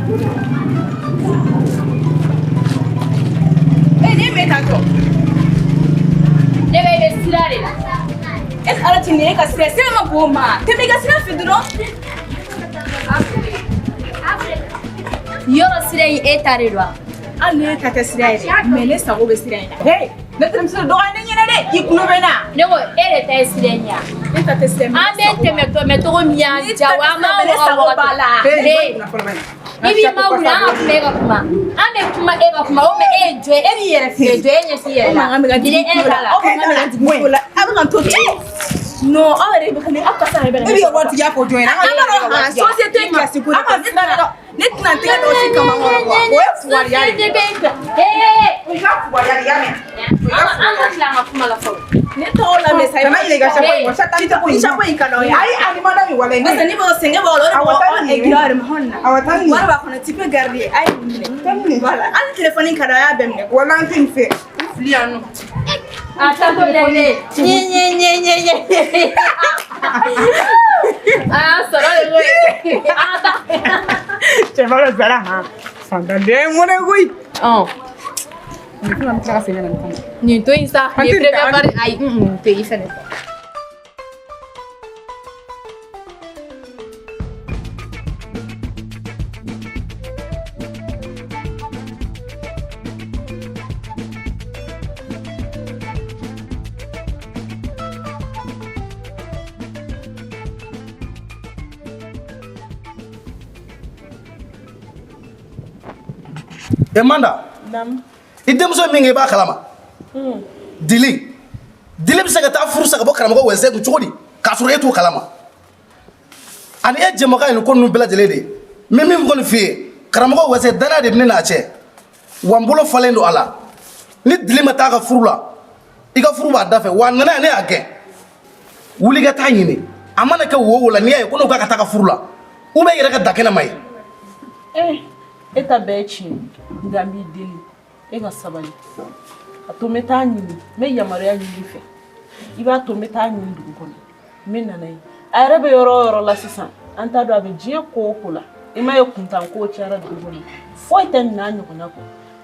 E ne bɛ taa jɔ. Ne bɛ bɛ sira de la. E ala ti nin e ka sira sira ma bon ma. Tɛmɛ i ka sira fɛ dɔrɔn. Yɔrɔ sira in e ta de don wa? Hali ni e ta tɛ sira ye dɛ, mais ne sago bɛ sira in na. Hey, ne terimuso dɔgɔya ne ɲɛna dɛ, i kulo bɛ n na. Ne ko e de ta ye sira in ye wa? Ne ta tɛ sira ye. An bɛ tɛmɛ tɔmɛ cogo min y'an diya wa an b'an ne waga sago waga b'a la. Hey, i b'i ma wuli an ka kuma e ka kuma. An bɛ kuma e ka kuma o mais e ye jɔn ye e b'i yɛrɛ filɛ jɔn e ɲɛsin i yɛrɛ O la. mankan bɛ ka digi Ni e ta la. Aw mankan bɛ ka digi tulo la. A bɛ ka n to ten. Non, aw yɛrɛ bɛ ka ne aw kasa yɛrɛ bɛ ka E b'i ka waritigiya fɔ jɔn ye? An An b'a dɔn han société classique ko de tɛ. Ne tɛna n tɛgɛ dɔ si kama kɔrɔ quoi. O ye fugariya de ye. Société bɛ jɔ. Hey! O y'i ka fugariya de ye, i y'a mɛn? An ka tila an ka kuma la fɔlɔ. Ne tɔgɔ lamɛn sa. Kana ɲinɛ i ka chapeau in kɔ, chapeau in Ni chapeau in ka d'aw ye. Ayi, a ni ma da nin walayi. Parce que ne b'o sɛgɛn b'o la, o de Awɔ, b'o taa ni nin ye. aiguille yɛrɛ ma hɔn na. Awɔ, taa ni nin ye. Wari b'a kɔnɔ, tu peux garder. A ye nin minɛ. Taa ni nin ye. Voilà. Hali téléphone ka d'aw ye, a y'a bɛɛ minɛ. Walayi an tɛ nin fɛ. N fili yan nɔ. A ta to lɛ ne. Ɲɛ ɲɛ ɲɛ ɲɛ ɲɛ. A y'an sɔrɔ de koyi. An ka taa. Cɛ b'a dɔn Zara han. Fantanden mɔnɛ koyi. Ɔn. Nin fana bɛ tila ka segin ka na nin kama. Nin to yen sa. An Nin tɛ nin ta, premier an bari ayi nin to yen i fɛnɛ. E Manda. I denmuso min kɛ i b'a kalama. Dili. Dili bɛ se ka taa furu sa ka bɔ karamɔgɔ wɛsɛ kun cogo di k'a sɔrɔ e t'o kalama. Ani e jɛmakan ye nin ko ninnu bɛɛ lajɛlen de ye. N bɛ min kɔni f'i ye karamɔgɔ wɛsɛ danaya de bɛ ne n'a cɛ. Wa n bolo falen don a la. Ni Dili ma taa a ka furu la i ka furu b'a da fɛ wa a nana yan ne y'a gɛn. Wuli ka taa ɲini a mana kɛ wo o wo la n'i y'a ye ko n'o k'a ka taa a ka furu la ou bien i yɛrɛ ka da kɛnɛ ma ye. Eh, e ta bɛɛ ye tiɲɛ ye nka n b'i deli e ka sabali a to n bɛ taa ɲini n bɛ yamaruya ɲini i fɛ i b'a to n bɛ taa ɲini dugu kɔnɔ n bɛ na n'a ye a yɛrɛ bɛ yɔrɔ o yɔrɔ la sisan an t'a dɔn a bɛ diɲɛ ko o ko la i m'a ye kuntanko cayara dugu kɔnɔ foyi tɛ nin n'a ɲɔgɔnna kɔ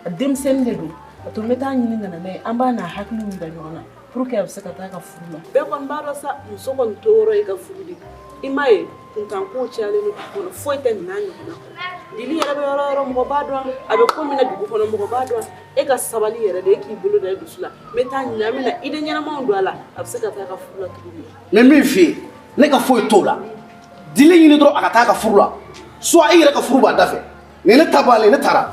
a denmisɛnnin de don a to n bɛ taa ɲini ka na n'a ye an b'a n'a hakiliw yira ɲɔgɔn na pour que a bɛ se ka taa a ka furu la bɛɛ kɔni b'a dɔn sa muso kɔni to yɔrɔ ye ka furu de i m'a ye kuntanko cayalen don dugu kɔnɔ foyi tɛ nin n'a ɲɔgɔnna kɔ Dili yɛrɛ bɛ yɔrɔ o yɔrɔ mɔgɔ b'a dɔn a bɛ ko min na dugu kɔnɔ mɔgɔ b'a dɔn e ka sabali yɛrɛ de e k'i bolo da i dusu la n bɛ taa ɲini an bɛna idée ɲɛnamaw don a la a bɛ se ka taa a ka furu la cogo min N bɛ min f'i ye ne ka foyi t'o la Dili ɲini dɔrɔn a ka taa a ka furu la soit i yɛrɛ ka furu b'a da fɛ nin ye ne ta bannen ne taara.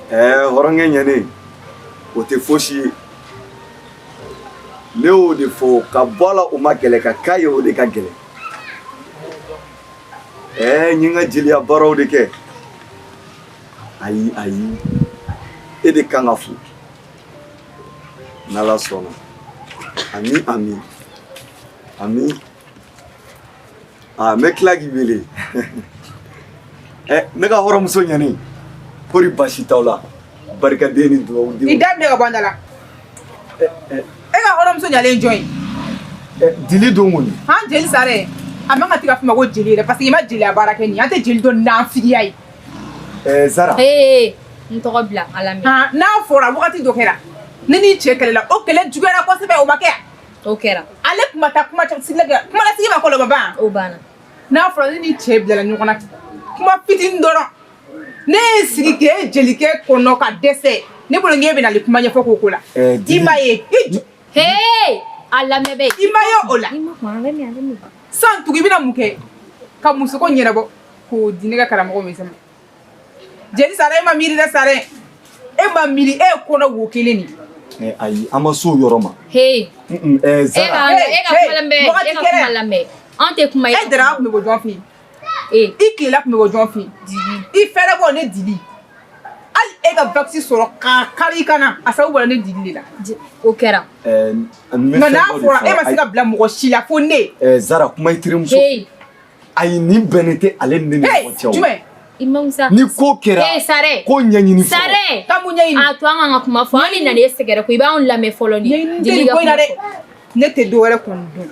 Ɛɛ hɔrɔnkɛ ɲɛnen o tɛ fosi ye ne y'o de fɔ ka bɔ a la o ma gɛlɛn ka k'a ye o de ka gɛlɛn ɛɛ n ye n ka jeliya baaraw de kɛ ayi ayi e de kan ka fo n'ala sɔnna ami ami ami aa n bɛ tila k'i wele ɛ ne ka hɔrɔnmuso ɲɛnen kɔri baasi t'aw la barikaden ni dugawu I da minɛ ka bɔ an da la. E ka hɔrɔnmuso ɲalen ye jɔn ye? Dili don kɔni. Han jeli sare. A man ka ti ka fɔ ma ko jeli yɛrɛ parce que i ma jeliya baara kɛ nin ye. An tɛ jeli dɔn n'anfigiya ye. Ɛɛ Zara. Ee n tɔgɔ bila ala minɛ. Han n'a fɔra wagati dɔ kɛra ne n'i cɛ kɛlɛla o kɛlɛ juguyara kosɛbɛ o ma kɛ yan. O kɛra. Ale tun ma taa kuma sigi la kuma lasigi ma kɔlɔlɔ ban. O banna. N'a fɔra ne ni cɛ bilala ɲɔgɔn na kuma fitinin dɔrɔn ne ye sigi k'e jelikɛ kɔnɔ ka dɛsɛ ne bolo k'e bɛ nali kuma ɲɛfɔ k'o ko la. I ma ye i jɔ. Hey a lamɛn bɛ. I ma ye o la. I ma kuma a bɛ min a bɛ min. San tugu i bɛna mun kɛ ka musoko ɲɛnabɔ k'o di ne ka karamɔgɔ min ma. Jeli sara e ma miiri dɛ sare e ma miiri e ye kɔnɔ wo kelen nin. Ayi an ma s'o yɔrɔ ma. Hey. Zara. E ka kuma lamɛn e ka kuma lamɛn an tɛ kuma e dara tun bɛ bɔ jɔn fɛ yen. I tilela tun bɛ bɔ jɔn fɛ yen? I fɛrɛ bɔ ne Dili. Hali e ka vaccin sɔrɔ k'a kari i ka na, a sababu bɔra ne Dili de la. O kɛra. Nka n'a fɔra e ma se ka bila mɔgɔ si la fo ne. Zara, kuma i terimuso. Ayi, nin bɛnnen tɛ ale ni ne ni ɲɔgɔn cɛ o. Jumɛn? I ma Ni ko kɛra, ko ɲɛɲini fɔlɔ. Sare. K'an b'u ɲɛɲini. A to an k'an ka kuma fɔ, an bɛ na n'e sɛgɛrɛ ko i b'anw lamɛn fɔlɔ ni. Ɲɛɲini tɛ nin ko in na dɛ. Ne tɛ dɔ wɛrɛ kɔni dɔn.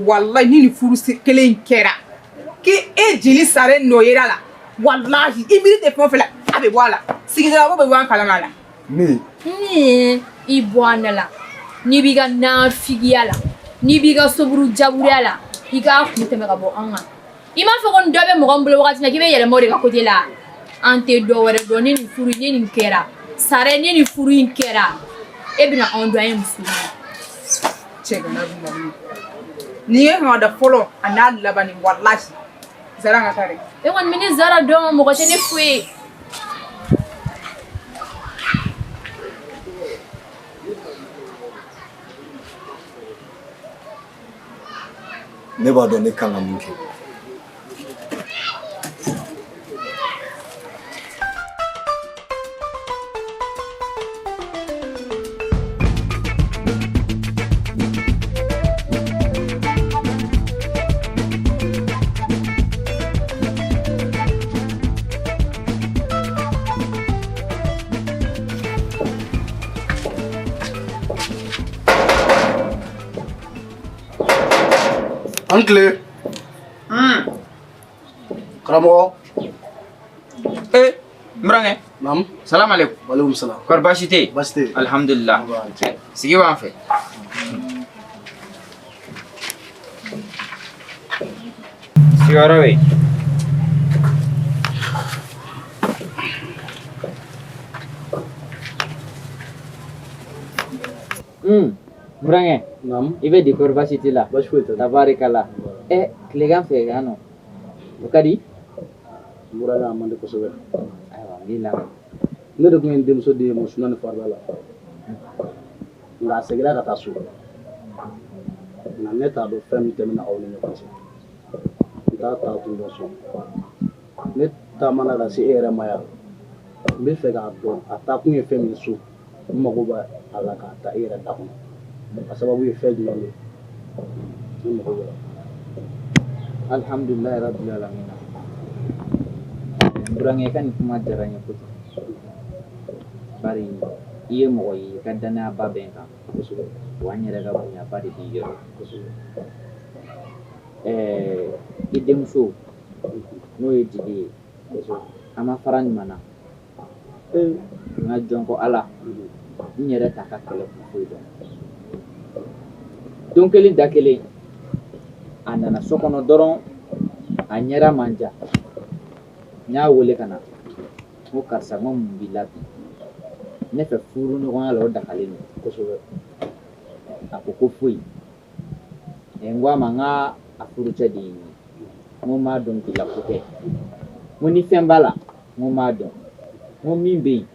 Walayi ni nin furu kelen in kɛra, k'e jeli Sare nɔ yera la, walahi i miiri tɛ fɛn o fɛn la, a bɛ bɔ a la. Sigidala mɔgɔw bɛ bɔ an kalama a la. Ne. I bɔ an da la. N'i b'i ka nafigiya la, n'i b'i ka soburu jaburuya la, i k'a kun tɛmɛ ka bɔ an kan. I m'a fɔ ko ni dɔ bɛ mɔgɔ min bolo wagati min na k'i bɛ yɛlɛma o de ka côté la. An tɛ dɔ wɛrɛ dɔn ni nin furu ni nin kɛra. Sare, ni nin furu in kɛra, e bɛna anw dɔn an ye muso ye. Cɛ kana dun. Nin ye kan da fɔlɔ a n'a laban ni walahi. Zara an ka taa dɛ. E kɔni bɛ ne Zara dɔn, mɔgɔ tɛ ne foyi ye. Ne b'a dɔn ne kan ka mun kɛ. An tile. Karamɔgɔ. N burankɛ. Naamu. Salam aleykum. Walekum salam. Kɔri baasi tɛ yen? Baasi tɛ yen. Alhamdulillah. Sigi b'an fɛ. Sigiyɔrɔ bɛ yen. N burankɛ. Naamu. I bɛ di kɔri baasi t'i la? Baasi foyi tɛ. Tabarikala. Tilegan fɛ yan nɔ. O ka di? N burankɛ, a man di kosɛbɛ. Ayiwa, n b'i lamɛn. Ne de tun ye n denmuso di ma ni farida la. Nka a seginna ka taa so. Nka ne t'a dɔn fɛn min tɛmɛna aw ni ɲɔgɔn cɛ. N t'a taa tun dɔn so. Ne taamana ka se e yɛrɛ ma yan. N bɛ fɛ k'a dɔn a taa kun ye fɛn min ye so. N mago b'a la k'a ta e yɛrɛ da kɔnɔ. A sababu ye fɛn jumɛn ye? Ne mago b'a la. Alhamdulilayi rabbil alamin. N burankɛ, i ka nin kuma diyara n ye kojugu. Bari i ye mɔgɔ ye, i ka danayaba bɛ n kan. Kosɛbɛ. Wa n yɛrɛ ka bonyaba de b'i yɔrɔ. Kosɛbɛ. I denmuso n'o ye Dili ye, a ma fara ɲuman na. Nka jɔn ko Ala, n yɛrɛ t'a ka kɛlɛ kun foyi dɔn. Don kelen da kelen, a nana so kɔnɔ dɔrɔn, a ɲɛda man diya. N y'a wele ka na, n ko karisa, n ko mun b'i la bi? Ne fɛ furu ɲɔgɔnya la o dagalen don. Kosɛbɛ. A ko ko foyi. N ko a ma n k'a a furucɛ de ye nin ye. N ko n b'a dɔn k'i la ko tɛ. N ko ni fɛn b'a la, n ko n b'a dɔn. N ko min bɛ yen,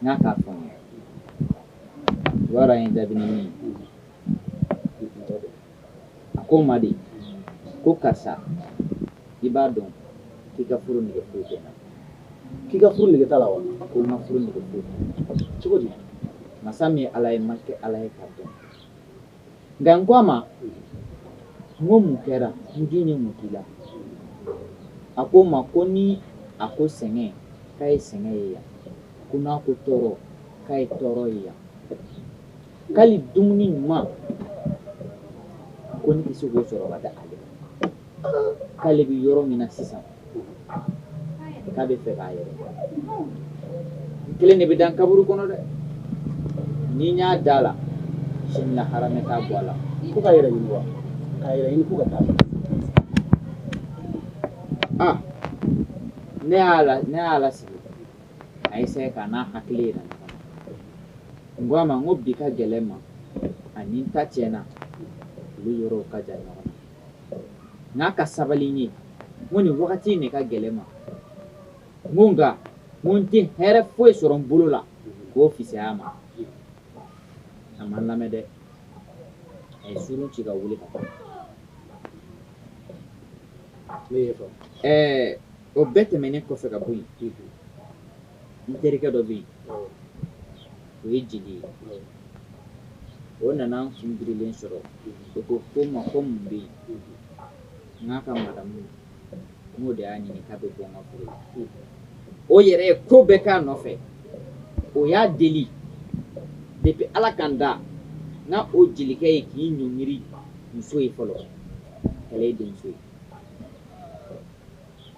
n k'a k'a fɔ n ye. I b'a dɔn an ye jaabi ni min ye. A ko n ma de, ko karisa, i b'a dɔn k'i ka furu nege foyi tɛ n na. K'i ka furu nege t'a la wa? Ko n ka furu nege foyi tɛ n na. Cogo di? Masa min ye Ala ye, n ma kɛ Ala ye k'a dɔn. Nka n ko a ma, n ko mun kɛra? N den ye mun k'i la? A ko n ma ko ni a ko sɛgɛn, k'a ye sɛgɛn ye yan. Ko n'a ko tɔɔrɔ, k'a ye tɔɔrɔ ye yan. K'ale dumuni ɲuman, ko ne tɛ se k'o sɔrɔ ka da ale kan. K'ale bɛ yɔrɔ min na sisan, k'a bɛ fɛ k'a yɛrɛ. N kelen de bɛ da n kaburu kɔnɔ dɛ. Ni n y'a da la, sini lahara n bɛ taa bɔ a la. Ko k'a yɛrɛ ɲini wa? K'a yɛrɛ ɲini ko ka taa fɛ. Ah, ne y'a lasigi. A essaye k'a n'a hakili yira ɲɔgɔn na. N ko a ma, n ko bi ka gɛlɛn ma, ani n ta tiɲɛna, olu yɔrɔw ka jan ɲɔgɔn na. N'a ka sabali n ye, n ko nin wagati in de ka gɛlɛn ma. N ko nka, n ko n tɛ hɛrɛ foyi sɔrɔ n bolo la k'o fisaya a ma. A ma n lamɛn dɛ. A ye surun ci ka wuli ka taa. Ne y'e faamu. O bɛɛ tɛmɛnen kɔfɛ ka bɔ yen, n terikɛ dɔ bɛ yen, o ye jeli ye. O nana n kun birilen sɔrɔ, o ko ko n ma ko mun bɛ yen, n k'a ka madamu n'o de y'a ɲini k'a bɛ bɔ n ka furu la. O yɛrɛ ye ko bɛɛ k'a nɔfɛ, o y'a deli depuis Ala ka n da n ka o jelikɛ ye k'i ɲɔngiri muso ye fɔlɔ, kɛlɛ ye denmuso ye.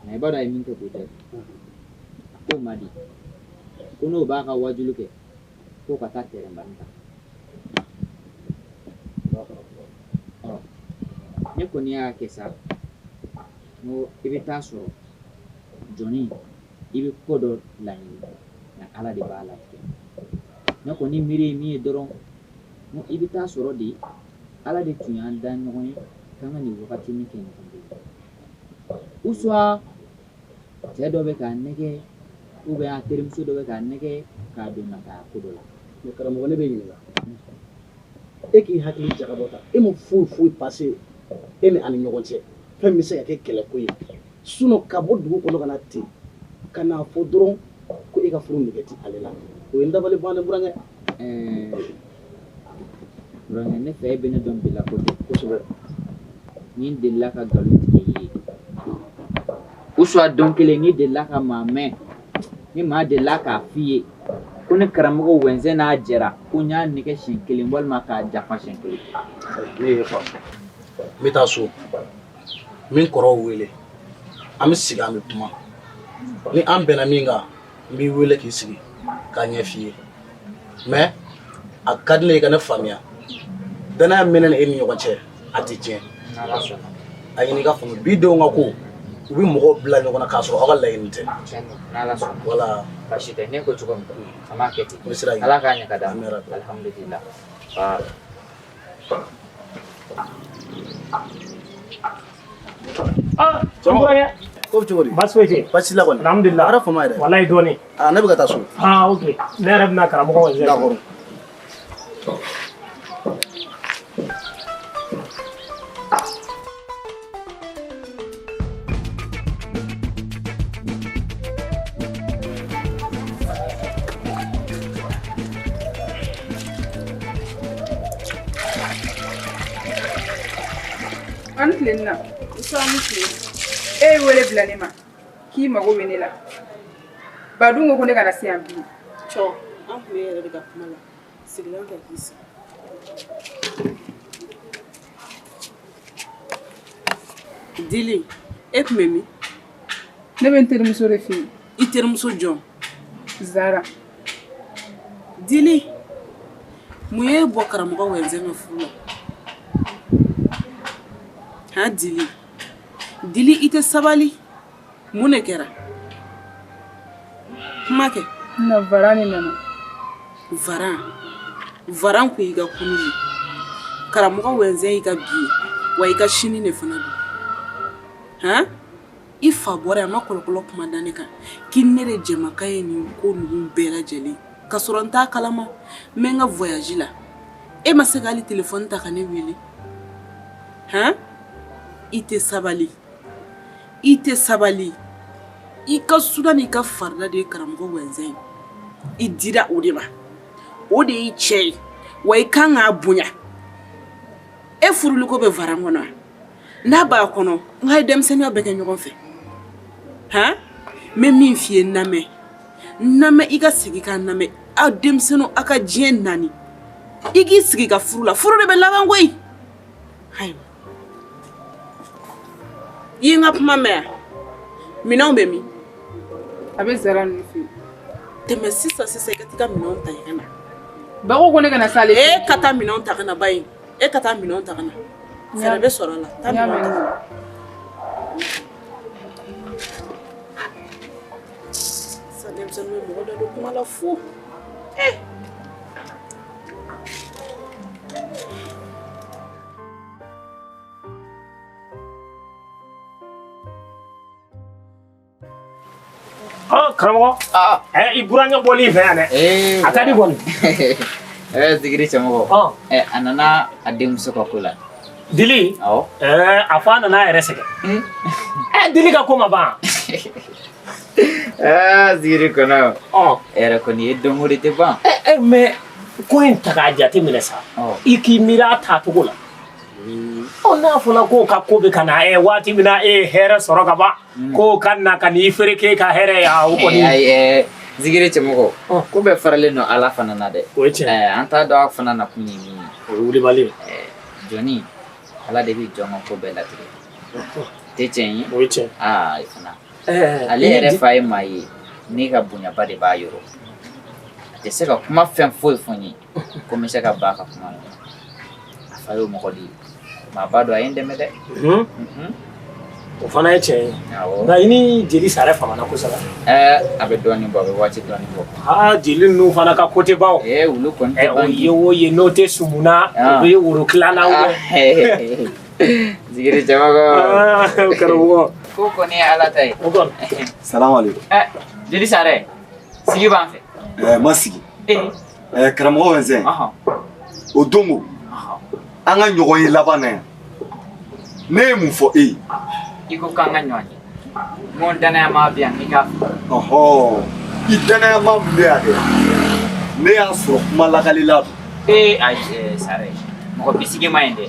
Nka i b'a dɔn a ye min kɛ k'o jaabi, a k'o ma di, ko n'o b'a ka wajulu kɛ k'o ka taa tɛrɛnbani ta. Ɔ ne kɔni y'a kɛ sa, n ko i bɛ taa sɔrɔ jɔnni i bɛ ko dɔ laɲini nka Ala de b'a latigɛ. Ne kɔni miiri ye min ye dɔrɔn, n ko i bɛ taa sɔrɔ de Ala de tun y'an da ɲɔgɔn ye k'an ka nin wagatinin kɛ ɲɔgɔn bolo. Ou soit cɛ dɔ bɛ k'a nɛgɛ ou bien a terimuso dɔ bɛ k'a nɛgɛ k'a don nataya ko dɔ la. Mais karamɔgɔ, ne bɛ ɲininka, e k'i hakili jagabɔ ta, e ma foyi foyi passé e ni a ni ɲɔgɔn cɛ fɛn min bɛ se ka kɛ kɛlɛko ye? Sinon ka bɔ dugu kɔnɔ ka na ten ka n'a fɔ dɔrɔn ko e ka furu nege ti ale la, o ye n dabali ban ne burankɛ. Burankɛ, ne fɛ e bɛ ne dɔn bi la ko tɛ. Kosɛbɛ. Ni n delila ka nkalon tigɛ i ye, ou soit don kelen n'i delila ka maa mɛn, ni maa delila k'a f'i ye ko ne karamɔgɔ Wɛnzɛn n'a jɛra ko n y'a nɛgɛ siɲɛ kelen walima k'a jafa siɲɛ kelen. Ne y'e faamu. N bɛ taa so, n bɛ n kɔrɔw wele, an bɛ sigi, an bɛ kuma. Ni an bɛnna min kan, n b'i wele k'i sigi k'a ɲɛf'i ye. Mais a ka di ne ye ka ne faamuya, danaya min bɛ ne ni e ni ɲɔgɔn cɛ, a tɛ tiɲɛ. N'Ala sɔnna. A ɲini i ka faamu, bi denw ka ko, u bɛ mɔgɔw bila ɲɔgɔn na k'a sɔrɔ aw ka laɲini tɛ. Tiɲɛ don, n'Ala sɔnna. Voilà. Baasi tɛ, ne ko cogo min, an b'a kɛ ten. N bɛ sira ɲini. Ala k'a ɲɛ ka d'an ma. Amina rabi. Alhamdulillah. Voilà. Ah, burankɛ. Ko bɛ cogo di? Baasi foyi tɛ yen. Baasi t'i la kɔni? Alhamdulillah. A kɛra fama yɛrɛ. Walayi dɔɔni. Ah, ne bɛ ka taa so. Ah, ok. Ne yɛrɛ bɛna karamɔgɔ Wɛnzɛn. D'accord. An ni tile na. E ye wele bila ne ma k'i mago bɛ ne la. Badun ko ko ne kana se yan bilen. Cɔ, an tun bɛ e yɛrɛ de ka kuma la. Sigilan kɛ k'i sigi. Dili, e tun bɛ min? Ne bɛ n terimuso de fɛ yen. I terimuso jɔn? Zara. Dili, mun y'e bɔ karamɔgɔ Wɛnzɛn ka furu la? Han Dili, Dili i tɛ sabali. Mun de kɛra? Kuma kɛ. Na Varan de nana. Varan? Varan kun y'i ka kunu ye. Karamɔgɔ Wɛnzɛn y'i ka bi ye, wa i ka sini de fana don. Han? I fa bɔra yan, a ma kɔlɔkɔlɔ kuma da ne kan k'i ne de jɛmakan ye nin ko ninnu bɛɛ lajɛlen, ka sɔrɔ n t'a kalama, n bɛ n ka voyage la. E ma se ka hali téléphone ta ka ne wele. Han? I tɛ sabali. I tɛ sabali. I ka suda n'i ka farida de ye karamɔgɔ Wɛnzɛn ye. I dira o de ma. O de y'i cɛ ye. Wa i kan k'a bonya. E furuliko bɛ Varan kɔnɔ wa? N'a b'a kɔnɔ, n k'a ye denmisɛnninya bɛɛ kɛ ɲɔgɔn fɛ. Han? N bɛ min f'i ye, n lamɛn. N lamɛn, i ka segin k'a lamɛn. Aw denmisɛnninw, aw ka diɲɛ naani. I k'i sigi ka furu la. Furu de bɛ laban koyi. Ayiwa. I ye n ka kuma mɛn wa? Minɛnw bɛ min? A bɛ Zara ninnu fɛ yen. Tɛmɛ sisan sisan i ka t'i ka minɛnw ta i ka na. Ba ko ko ne kana s'ale fɛ yen. E ka taa minɛnw ta ka na ba ye. E ka taa minɛnw ta ka na. Fɛɛrɛ bɛ sɔrɔ a la. Taa minɛnw ta. Sisan denmisɛnninw bɛ mɔgɔ da don kuma la fu. Eh! Karamɔgɔ, i burankɛ bɔli fɛ yan dɛ, a ka di kɔni. Zigiri cɛmɔgɔ, a nana a denmuso ka ko la. Dili. Awɔ. Ɛɛ a fɔ a nana a yɛrɛ sɛgɛn. Ɛ Dili ka ko ma ban. Aa Zigiri kɔnɔ. Ɔ. E yɛrɛ kɔni ye dɔnko de tɛ ban. Ɛ mais ko in ta k'a jate minɛ sa. I k'i miiri a taacogo la. Ɔ n'a fɔra k'o ka ko bɛ ka na ɛ waati min na e ye hɛrɛ sɔrɔ ka ban. K'o ka na ka n'i fereke ka hɛrɛ ye o kɔni. Ayi Zigiri cɛmɔgɔ. Ko bɛɛ faralen don Ala fana na dɛ. O ye tiɲɛ ye. An t'a dɔn a fana nakun ye min ye. O ye wulibali ye. Jɔnni Ala de bɛ jɔn ka ko bɛɛ latigɛ. Tɛ tiɲɛ ye. O ye tiɲɛ. Aa i fana. Ale yɛrɛ fa ye maa ye ne ka bonyaba de b'a yɔrɔ. A tɛ se ka kuma fɛn foyi fɔ n ye ko n bɛ se ka ban a ka kuma la. A fa y'o mɔgɔ de ye. Maa ba dɔn a ye n dɛmɛ dɛ. O fana ye tiɲɛ ye. Awɔ. Nka i ni jeli sara famana kosɛbɛ. A bɛ dɔɔnin bɔ, a bɛ waati dɔɔnin bɔ. Aa jeli ninnu fana ka ko tɛ ban o. Olu kɔni tɛ O ban. ye o ye n'o tɛ sumuna o bɛ woro tilan na o. Zigiri cɛmɔgɔ. Karamɔgɔ. Ko kɔni ye Ala ta ye. O kɔni. Salamu aleykum. Jeli Sare, sigi b'an fɛ. Ma sigi. Karamɔgɔ Wɛnzɛn. O don ko an ka ɲɔgɔn ye laban na yan. Ne ye mun fɔ e ye? I ko k'an ka ɲɔgɔn ye. N ko n danayama bɛ yan n'i k'a fɔ. Ɔhɔ, i danayama min bɛ yan dɛ, ne y'a sɔrɔ kuma lakalila don. Ayi Sare, mɔgɔ bisigi ma ɲi dɛ.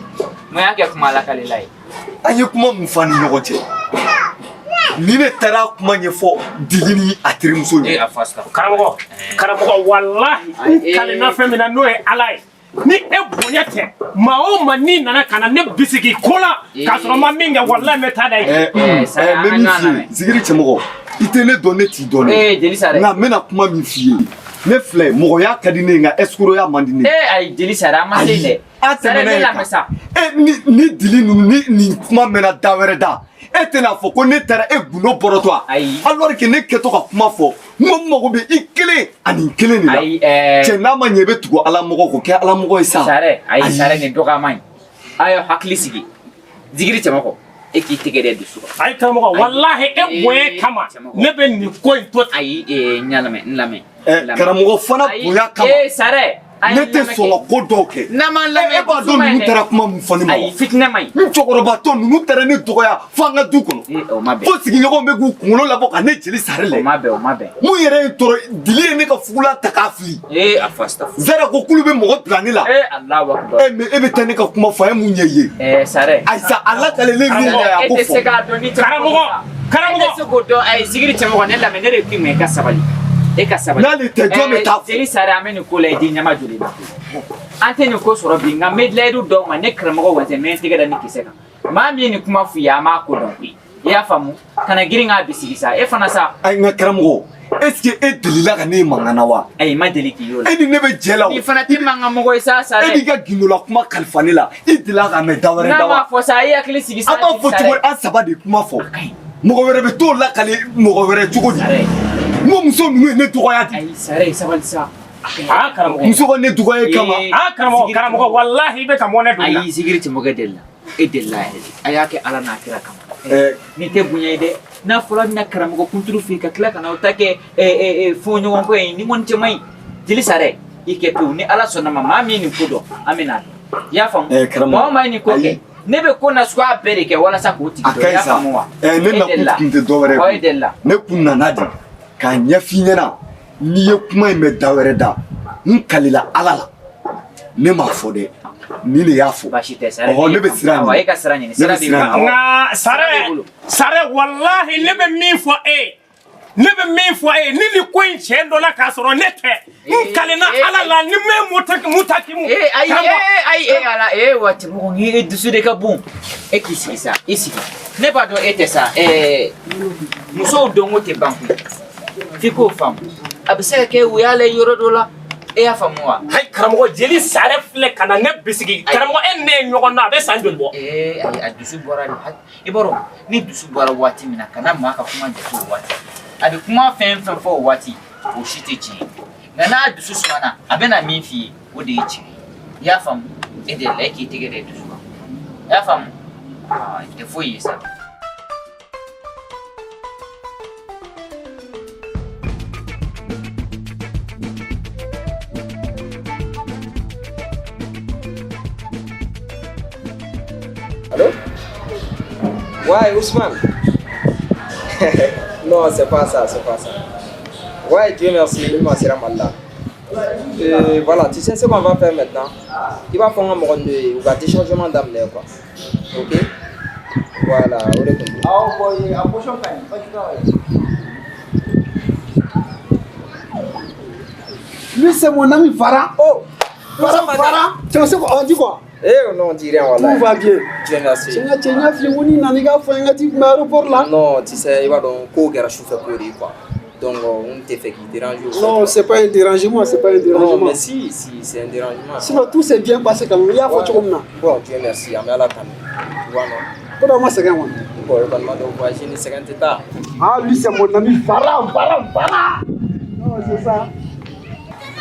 Mun y'a kɛ kuma lakalila ye? An ye kuma mun fɔ an ni ɲɔgɔn cɛ? Ni ne taara kuma ɲɛfɔ Dili ni a terimuso ye. A fɔ sisan. Karamɔgɔ, karamɔgɔ walahi n kalenna fɛn min na n'o ye Ala ye. Ni e bonya tɛ maa o maa n'i nana ka na ne bisigi ko la k'a sɔrɔ n ma min kɛ walahi n bɛ taa da i N bɛ min f'i ye Zigiri cɛmɔgɔ, i tɛ ne dɔn ne t'i dɔn dɛ. Jeli Sare. Nka n bɛna kuma min f'i ye, ne filɛ mɔgɔya ka di ne ye nka escroc man di ne ye. Ayi Jeli Sare an ma se yen dɛ. A Sare tɛmɛna ne yen lamɛn kan. sa. Ni Dili ninnu ni nin kuma mɛnna da wɛrɛ da, e tɛna fɔ ko ne taara e gundo bɔrɔtɔ wa? Ayi. Alors que ne kɛtɔ ka kuma fɔ, n ko n mago bɛ i kelen ani n kelen de la. Ayi Cɛ n'a ma ɲɛ i bɛ tugu Ala mɔgɔ kɔ, kɛ Ala mɔgɔ ye sa. Sare, ayi Sare nin dɔgɔyama in. A y'aw hakili sigi. Zigiri cɛmɔgɔ, e k'i tɛgɛ da dusu kan. Ayi karamɔgɔ walahi e bonya kama ne bɛ nin ko in to. Ayi n y'a lamɛn, n lamɛn. Karamɔgɔ fana bonya kama. Sare. Ne tɛ sɔn ka ko dɔw kɛ. N'an m'an lamɛn E b'a dɔn ninnu taara kuma min fɔ ne ma wa? Ayi fitinɛ man ɲi. N cɛkɔrɔbatɔ ninnu taara ne dɔgɔya fo an ka du kɔnɔ. O ma bɛn. Fo sigiɲɔgɔnw bɛ k'u kunkolo labɔ ka ne jeli sare lajɛ. O ma bɛn, o ma bɛn. Mun yɛrɛ ye n tɔɔrɔ, Dili ye ne ka fugulan ta k'a fili. A fɔ sisan. Zara ko k'olu bɛ mɔgɔ bila ne la. Alahu akubar. Mais e bɛ taa ne ka kuma fɔ a ye mun ɲɛ i ye? Sare. Ayi sa a lakalelen min ɲɛ a E ko tɛ se fɔ. k'a dɔn ni cɛmɔgɔ. Karamɔgɔ. E tɛ se k'o dɔn. Ayi Zigiri cɛmɔgɔ ne lamɛn ne de k'i ma i ka sabali. E ka sabali. N'ale tɛ jɔn bɛ taa fɔ? Jeli Sare an bɛ nin ko la i den ɲama joli la. An tɛ nin ko sɔrɔ bi nka n bɛ layidu d'aw ma ne karamɔgɔ Wɛnzɛn n bɛ n tɛgɛ da ni kisɛ kan. Maa min ye nin kuma f'i ye an b'a ko dɔn koyi. I y'a faamu? Kana girin k'a bisigi sa. E fana sa. Ayi nka karamɔgɔ, est ce que e delila ka ne ye mankan na wa? Ayi n ma deli k'i y'o la. E ni ne bɛ jɛ la o. Nin fana tɛ mankan mɔgɔ ye sa Sare. E b'i ka gundola kuma kalifa ne la, i delila k'a mɛn da wɛrɛ N'a da wa? m'a fɔ sa, e hakili sigi sa. An b'a fɔ cogo di? An saba de kuma fɔ. Mɔgɔ wɛrɛ bɛ t'o lakale mɔgɔ wɛrɛ cogo di? N ko muso ninnu ye ne dɔgɔya de. Ayi Sare sabali sa. Aa karamɔgɔ. Muso ka ne dɔgɔya kama. Aa karamɔgɔ karamɔgɔ walahi i bɛ ka mɔnɛ don n na. Ayi Zigiri cɛmɔgɔ delila. E delila yɛrɛ de. A y'a kɛ Ala n'a kira kama. Nin tɛ bonya ye dɛ. N'a fɔra bɛna karamɔgɔ kunturu fɛ yen ka tila ka n'aw ta kɛ fɔɲɔgɔnkɔ ye ni kɔni cɛ man ɲi. Jeli Sare i kɛ pewu ni Ala sɔnna ma maa min ye nin ko dɔn an bɛ n'a dɔn. I y'a faamu? Karamɔgɔ, Maa o maa ye nin ko kɛ ne bɛ ko nasuguya bɛɛ de kɛ walasa k'o tigi A dɔn. ka I ɲi y'a sa. faamu wa? Ne E nakun delila. tun tɛ dɔwɛrɛ ye Ɔ, e koyi. delila. Ne kun nana de k'a ɲɛf'i ɲɛna n'i ye kuma in mɛn da wɛrɛ da n kalila Ala la ne m'a fɔ dɛ ni de y'a fɔ. Baasi tɛ Sare. Ɔhɔ ne bɛ sira ɲini. Awɔ, e ka sira ɲini. Ne bɛ Sira b'i sira bolo. ɲini. Nka Sare Sare walahi ne bɛ min fɔ e ye ne bɛ min fɔ e ye ni nin ko in tiɲɛ dɔnna k'a sɔrɔ ne tɛ n kalenna Ala la ni mɛ mutakimu. Ayi ayi Ala wa cɛmɔgɔ n e dusu de ka bon. E k'i sigi sa, i sigi. Ne b'a dɔn e tɛ sa. Musow dɔnko tɛ ban koyi. F'i k'o faamu. A bɛ se ka kɛ u y'a lajɛ yɔrɔ dɔ la. E y'a faamu wa? Hayi karamɔgɔ jeli Sare filɛ ka na ne bisigi karamɔgɔ e ni ne ye ɲɔgɔn dɔn a bɛ san joli bɔ. Ayi a dusu bɔra de. I b'a dɔn ni dusu bɔra waati min na kana maa ka kuma jate o waati. A bɛ kuma fɛn fɛn fɔ o waati o si tɛ tiɲɛ ye. Nka n'a dusu sumana a bɛna min f'i ye o de ye tiɲɛ ye. I y'a faamu? E delila e k'i tɛgɛ da i dusu kan. I y'a faamu? Aa i tɛ foyi ye sa. Ouais, Ousmane. Non, c'est pas ça, c'est pas ça. Ouais, Dieu merci, il m'a sera mal là. Voilà, tu sais ce qu'on va faire maintenant? Il va faire un monde de ou déchargement d'amener quoi. Ok? Voilà, on est content. Ah, bon, a position ka ɲi, basi t'a la. Lui, c'est mon ami Farah. Oh! Farah, Farah. Tu sais quoi? On dit quoi? Eh, non, on dit rien, voilà. Tout va bien. Dieu merci. Cɛ n ka cɛ n y'a f'i ye ko n'i nana i k'a fɔ n ye n ka t'i kunbɛn aéroport la. Non, tu sais, il va donc ko kɛra sufɛ ko de ye quoi. Donc, on tɛ fɛ k'i déranger. Non, c'est pas un dérangement, c'est pas un dérangement. Non, mais si, si, c'est un dérangement. Sinon, tout s'est bien passé quand même. I y'a fɔ cogo min na. Bon, Dieu merci, an bɛ Ala tanu. Tu vois, non? Ko dɔ ma sɛgɛn kɔni. Bon, e kɔni ma dɔn voyage ni sɛgɛn tɛ taa. Ah, lui, c'est mon ami Farah, Farah, Farah. Non, c'est ça.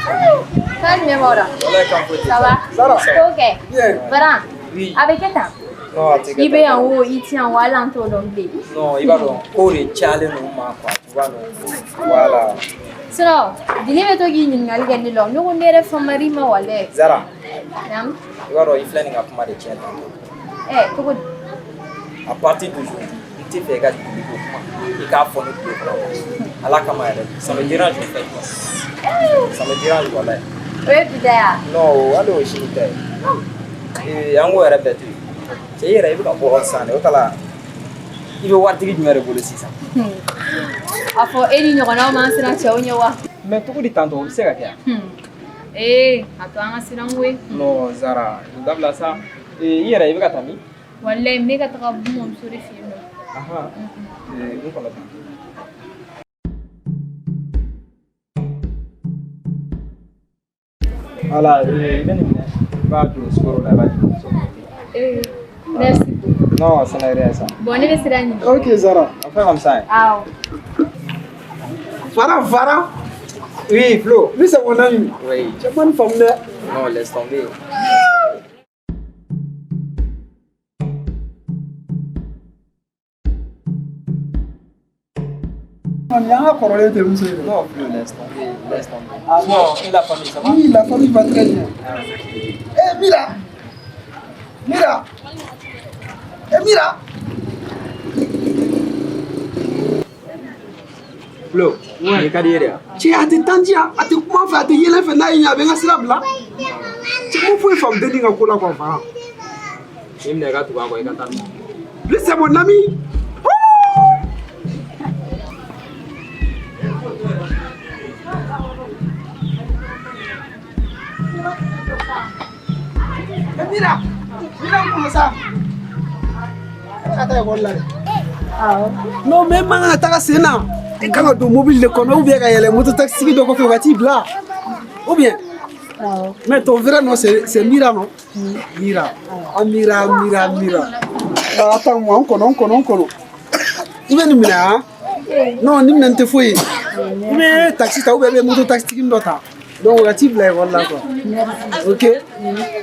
Ça jumɛn b'aw la? Walayi kan foyi tɛ. Ça va? Sara. Ko kɛ. Bien. Baran. Oui. A bɛ kɛ tan. Non, a tɛ kɛ I bɛ tan. yan o, i ti yan o, hali an t'o dɔn bilen. Non, i b'a dɔn ko de cayalen don n ma quoi, tu vois non? Voilà. Sinon, Dili bɛ to k'i ɲininkali kɛ ne la, ne ko ne yɛrɛ famari ma walayi. Zara, Naamu. i b'a dɔn i filɛ nin ka kuma de tiɲɛ tantôt. Ɛ cogo di? À partir d'aujourd'hui, n tɛ fɛ i ka Dili ko kuma, i k'a fɔ ne tulo kɔrɔ quoi. Ala kama yɛrɛ, ça me dérange en fait quoi. Ça me dérange walayi. O ye bi ta ye wa? Non, hali o ye sini ta ye. Ee, an k'o yɛrɛ bɛɛ to yen. Cɛ i yɛrɛ i bɛ ka bɔ sisan de, o ta la i bɛ waritigi jumɛn de bolo sisan? A fɔ e ni ɲɔgɔnnaw m'an siran cɛw ɲɛ wa? Mais cogo di tantôt o bɛ se ka kɛ wa? Ee, a to an ka siran koyi. Non, Zara, o dabila sa. Ee, i yɛrɛ i bɛ ka taa min? Walayi n bɛ ka taga n mɔmuso de fɛ yen nɔ. Ahan. Ee, n kɔnɔ tan. Voilà, i bɛ nin minɛ, i b'a don sukaro la, i b'a di muso ma. Ee, merci. Non, ça n'est rien ça. Bon, ne bɛ sira ɲini. Ok, Zara. On fait comme ça. Hein. Awɔ. Farah, Farah. Oui, Flo. Lui, c'est mon ami. Oui. Cɛ ma nin faamu dɛ. Non, laisse tomber. Nin y'an ka kɔrɔlen terimuso ye dɛ. Non, Flo, laisse tomber, laisse tomber. Ah, Bon, et la famille, ça va? Oui, la famille va très bien. Eh, Mira. Mira. Eh, Mira. Flo, nin ka di i ye de wa? Cɛ a tɛ tan diyan, a tɛ kuma n fɛ, a tɛ yɛlɛ n fɛ, n'a ye n ye a bɛ n ka sira bila. Cɛ ma foyi faamu dennin ka ko la quoi, Farah. Nin minɛ i ka tugu a kɔ, i ka taa. Lui, c'est mon ami. Eh, Mira. Mira, n kɔnɔ sa. E bɛ ka taa ekɔli la dɛ. Awɔ. Non, mais e man kan ka taga sen na. E kan ka don mobili de kɔnɔ ou bien ka yɛlɛ moto taxi dɔ kɔfɛ o ka t'i bila. Ou bien. Awɔ. Mais ton vrai nom, c'est Mira, non? Mira. Ah, Mira, Mira, Mira. Ah, attends, moi, on connaît, on connaît, on connaît. I bɛ nin minɛ han? Non, nin minɛ nin tɛ foyi ye. I bɛ taxi ta ou bien i bɛ moto taxi dɔ ta. Donc, o ka t'i bila ekɔli la quoi. Ok?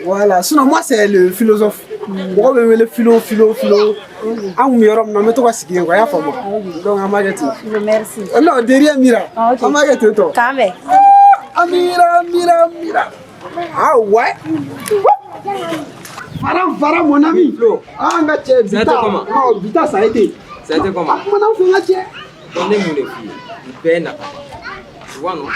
Voilà. Sinon, moi, c'est le philosophe. Mɔgɔ bɛ n wele philo, philo, philo. An kun bɛ yɔrɔ min na, n bɛ to ka sigi yen quoi, i y'a faamu? Donc, an b'a kɛ ten. Merci. Non, derrière Mira. Ah, ok. An b'a kɛ ten tɔ. K'an bɛn. Ah, Mira, Mira, Mira. Ah ouais. Farah, Farah, mon ami. Flo. Ah, n ka cɛ, Ça a été Bita. comment? Non, Bita, ça a été. Ça a été comment? A kumana n fɛ n ka cɛ. Donc, ne mun de f'i ye? Nin bɛɛ ye nafa. Tu vois, non?